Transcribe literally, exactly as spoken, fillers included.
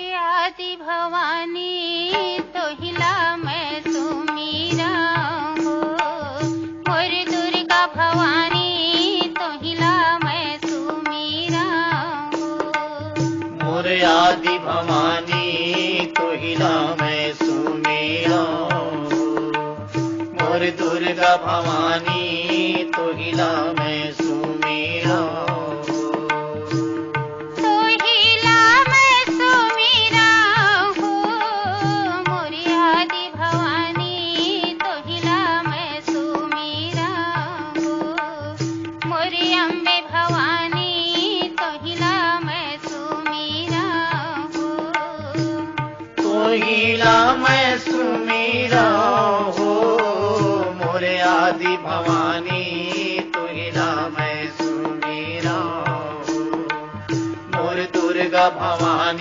आदि भवानी तोहिला मैं सुमिरा हो, मोर दुर्गा भवानी तोहिला मैं सुमिरा हो। मोर आदि भवानी तोहिला मैं सुमिरा हो, मोर दुर्गा भवानी तोहिला मैं सुमिरा हो। तोहिला मैं सुमिरा हो, मोर आदि भवानी तोहिला मैं सुमिरा हो, मोर अम्बे भवानी तोहिला मैं सुमिरा हो। तोहिला मैं सुमिरा हो, मोर आदि भवानी तोहिला मैं सुमिरा हो, मोर दुर्गा भवानी